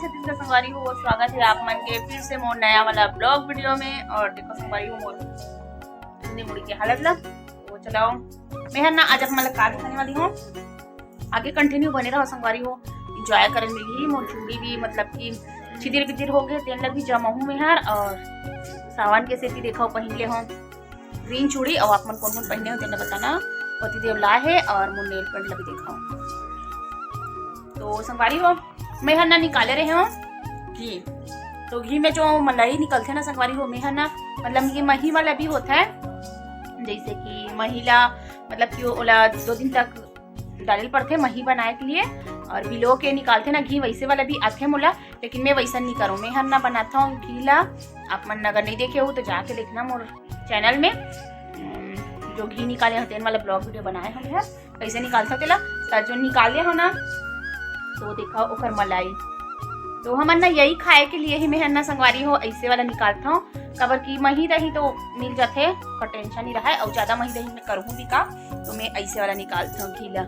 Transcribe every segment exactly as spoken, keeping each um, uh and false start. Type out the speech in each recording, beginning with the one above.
छत्तीसगढ़ संगवारी हो, स्वागत है आप मन के फिर से मोर नया वाला ब्लॉग वीडियो में। और देखो संगवारी हो, मोर चुन्नी मुड़ी के हालत ला, तो चलाओ, मैं हर ना आज आप मन ला का दिखाने वाली हूँ। आगे कंटिन्यू बने रहो संगवारी हो, एंजॉय करे मिलही। मोर चूड़ी भी मतलब कि छिदिर बिदिर हो गए, तेन ला भी जमाहूँ मैं हर। और सावन के सेती देखो पहिन ले हो ग्रीन चूड़ी, और आप मन कौन कौन पहिने हो तेन ला बताना। पतिदेव ला है और मोर नेल पेंट ला भी देखो। तो संगवारी हो, मैं हर ना निकाले रहे हो घी, तो घी में जो मलाई निकलथे ना संगवारी हो, मैं हर ना मतलब ये मही वाला भी होता है, जैसे कि मही ला मतलब कि ओला दो दिन तक डाले ल पड़थे मही बनाए के लिए, और बिलो के निकालथे ना घी, वैसे वाला भी आथे मोला, लेकिन मैं वैसा नहीं करूँ। मैं हर ना बनाता हूँ घी ला, आप मन अगर नहीं देखे हो तो जाके देखना मोर चैनल में, उम, जो घी निकाले हो तेन वाला ब्लॉग वीडियो बनाए हम है, कैसे निकालता तेला। त जो निकाले हो ना, तो देखा ओकर मलाई, तो हमन ना यही खाए के लिए ही मैं हर ना संगवारी हो ऐसे वाला निकालता हूँ, काबर कि मही दही तो मिल जाथे, ओकर टेंशन नहीं रहे, और ज्यादा मही दही में करहूँ भी का, तो मैं ऐसे वाला निकालता हूँ घी ला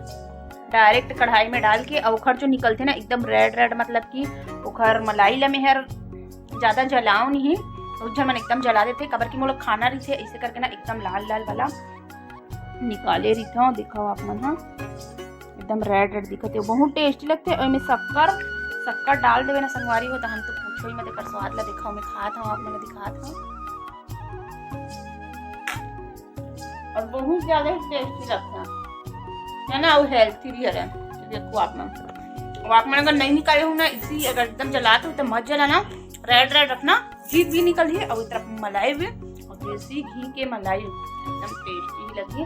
डायरेक्ट कढ़ाई में डाल के। और ओखर जो निकलथे ना एकदम रेड रेड, मतलब कि ओखर मलाई ला मैं हर ज्यादा जलाओ नहीं, तो झन मन एकदम जला देथे, काबर कि मोला खाना रहिथे ऐसे करके ना एकदम लाल लाल वाला निकाले रहिथव। देखो आप मन हा एकदम रेड रेड दिखत हे, बहुत टेस्टी लगथे। ओमे शक्कर, शक्कर डाल देवे ना संगवारी हो, तहन तो पूछो ही मत, एकर स्वाद ला देखो, मैं खात हूँ, आप मन ला दिखात हूँ, और बहुत ज्यादा ही टेस्टी लगता है, है ना, और हेल्थी भी है। देखो आप मन, अब आप मन अगर नहीं निकाले हो ना, इसी अगर एकदम जलाते हो तो मत जलाना, रेड रेड रखना, घी भी निकल है और इतना मलाई भी, और देसी घी के मलाई एकदम टेस्टी ही लगी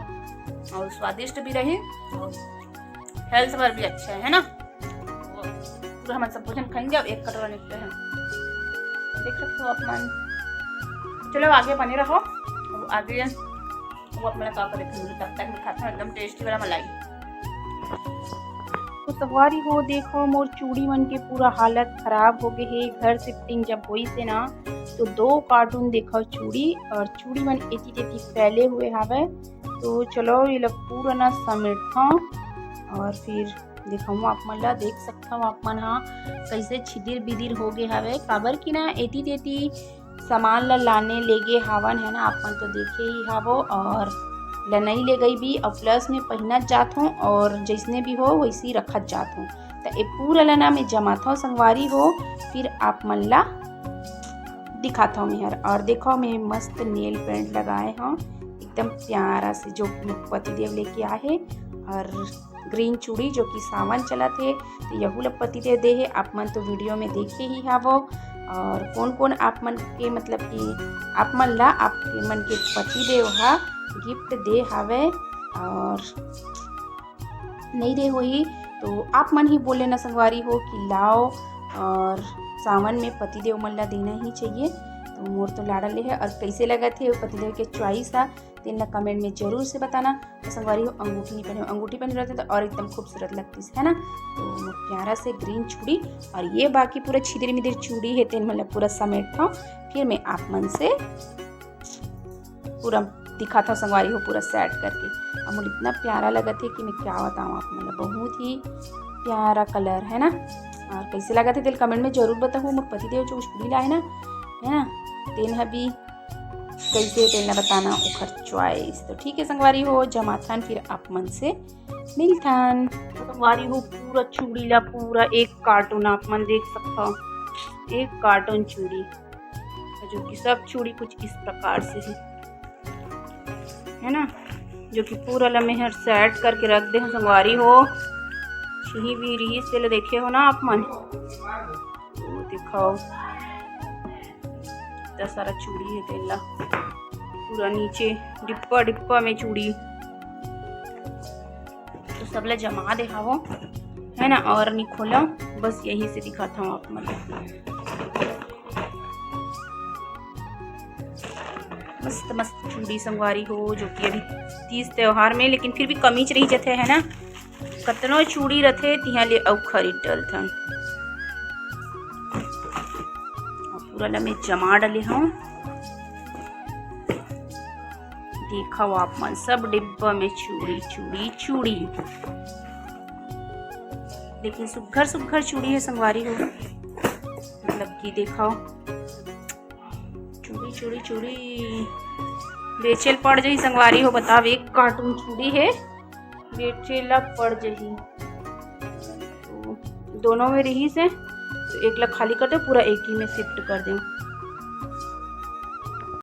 और स्वादिष्ट भी रही और हेल्थ पर भी अच्छा है ना। पूरा हमन सब भोजन खाएंगे, अब एक कटोरा निकले हैं, देख सकते हो आप मन। चलो आगे बने रहो, अब आगे वो अपना का करे, तब तक मैं खाती हूँ एकदम टेस्टी वाला मलाई। तो संगवारी हो, देखो मोर चूड़ी मन के पूरा हालत खराब हो गए हे। घर शिफ्टिंग जब होई से ना, तो दो कार्टून देखो चूड़ी, और चूड़ी मन एती तेती फैले हुए हावे। तो चलो ये लोग पूरा ना समेटता, और फिर दिखाऊँ आप मन ला। देख सकथव आप मन हा कैसे छिदिर बिदिर हो गए हावे, काबर कि ना एती तेती सामान ला लाने लेगे हावन, है ना, आप मन तो देखे ही हावो। और लनई ले गई भी, और प्लस में पहिनत जात हूँ, और जैसने भी हो वैसे ही रखत जात हूँ। तो ये पूरा ला ना मैं जमात हूँ संगवारी हो, फिर आप मन ला दिखात हूँ मेहर। और देखो मैं मस्त नेल पेंट लगाए हूँ एकदम प्यारा से, जो पतिदेव लेके आए हे। और ग्रीन चूड़ी जो कि सावन चलत हे, तो यहू ला पतिदेव दे हे। आप मन तो वीडियो में देखे ही हावो। और कौन कौन आप मन के मतलब कि आप मन ला आपके मन के पतिदेव हा गिफ्ट दे हावे, और नहीं दे होही तो आप मन ही बोले ना संगवारी हो कि लाओ, और सावन में पतिदेव मन ला देना ही चाहिए। तो मोर तो लाड़ा ले हे, और कैसे लगत हे पतिदेव के चॉइस हा, तेन ला कमेंट में जरूर से बताना। तो संगवारी हो, अंगूठी नहीं पहने, अंगूठी पहने रहते तो और एकदम खूबसूरत लगतीस, है ना। तो प्यारा से ग्रीन चूड़ी, और ये बाकी पूरा छिदिर मिदिर चूड़ी है, तेन मतलब पूरा समेट था। फिर मैं आप मन से पूरा दिखा था संगवारी हो, पूरा सेट करके। अब मोला इतना प्यारा लगत है कि मैं क्या बताऊँ आप मतलब, बहुत ही प्यारा कलर है ना। और कैसे लगत है तेल कमेंट में जरूर बताओ। मोर पतिदेव जो चूड़ी लाए ना, है ना, तेन ह भी कैसे तेल ना बताना ओखर चॉइस। तो ठीक है संगवारी हो, जमाथन फिर आप मन से मिलथन। संगवारी हो, पूरा चूड़ी ला पूरा एक कार्टून आप मन देख सकथव, एक कार्टून चूड़ी, जो कि सब चूड़ी कुछ इस प्रकार से है, है ना, जो कि पूरा ला मैं हर सेट करके रख दे हूँ संगवारी हो। छिही भी रही से ले देखे हो ना आप मन, वो दिखाओ, इतना सारा चूड़ी है तेला, पूरा नीचे डिब्बा डिब्बा में चूड़ी। तो सबला जमा दे हावो, है ना, और नहीं खोला, बस यही से दिखाता हूँ आप मन। मस्त मस्त चूड़ी संगवारी हो, जो कि अभी तीज त्योहार में, लेकिन फिर भी कमीच रही जथे, है ना, कतनो चूड़ी रथे, तिहा ले अउ खरीद डलथन। अब पूरा ला मैं जमा डले हूँ। देखो आप मन, सब डिब्बा में चूड़ी, चूड़ी, चूड़ी। लेकिन सुग्घर सुग्घर चूड़ी है संगवारी हो। मतलब कि देखव, चूड़ी, चूड़ी, चूड़ी बेचे ल पड़ जाही संगवारी हो। बताव, एक कार्टून चूड़ी हे, बेचे ल पड़ जाही। तो दोनों में रहिस हे, तो एक ला खाली कर दे, पूरा एक ही में शिफ्ट कर दे।